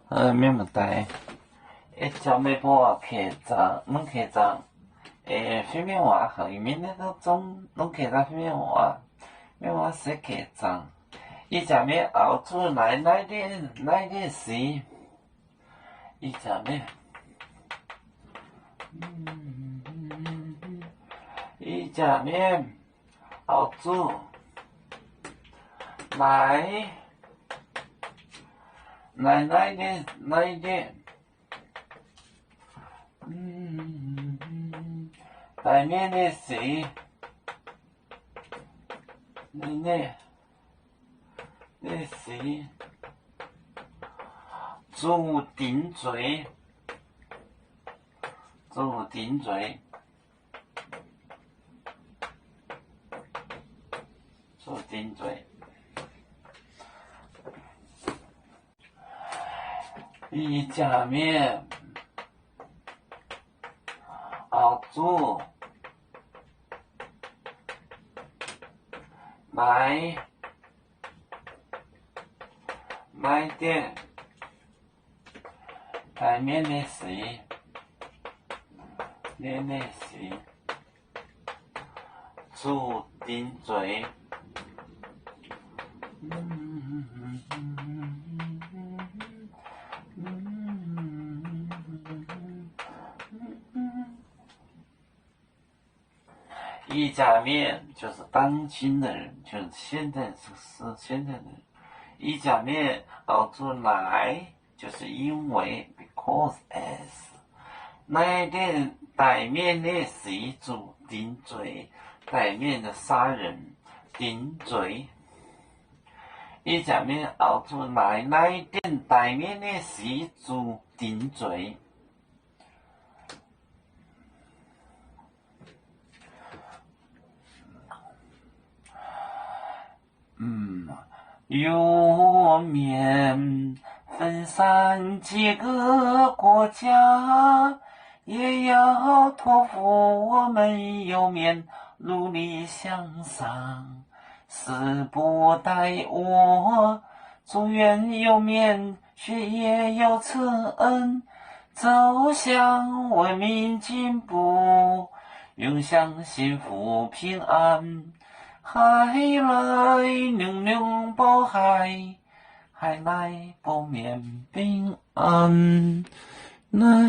Mienh muoz-doic, ih jaax meih mbuo keh zaangc, norm keh zaangc, fai mienh waac, mienh naaiv zungv norm keh zaangc fai mienh waac, mienh waac se keh zaangc. Ih jaax mienh auv-zuqv naaiv, naaiv dieh, naaiv dieh sic. Ih jaax mienh, ih jaax mienh auv-zuqv naaiv, naaiv, naaiv dieh, naaiv dieh, daic mienh nyei sic, nyei, nyei sic, zuqc dinx zueiz, zuqc dinx zueiz, zuqc dinx zueiz. Ih jaax mienh auv-zuqv naaiv, naaiv dieh, daic mienh nyei sic, mienh nyei sic, zuqc dinx zueiz. Ih jaax mienh 就是当今的人，就是现在，是，是现在的人。Ih jaax mienh auv-zuqv naaiv 就是因为 because as. Naaiv dieh daic mienh nyei sic zuqc dinx zueiz, daic mienh nyei 杀人, dinx zueiz. Ih jaax mienh auv-zuqv naaiv, naaiv dieh daic mienh nyei sic zuqc dinx zueiz. 嗯，有面分散几个国家，也要托付我们有面努力向上，死不带我，祝愿有面 学业有成恩，走向文明进步，永享幸福平安。海来龙龙保海，海来保面平安。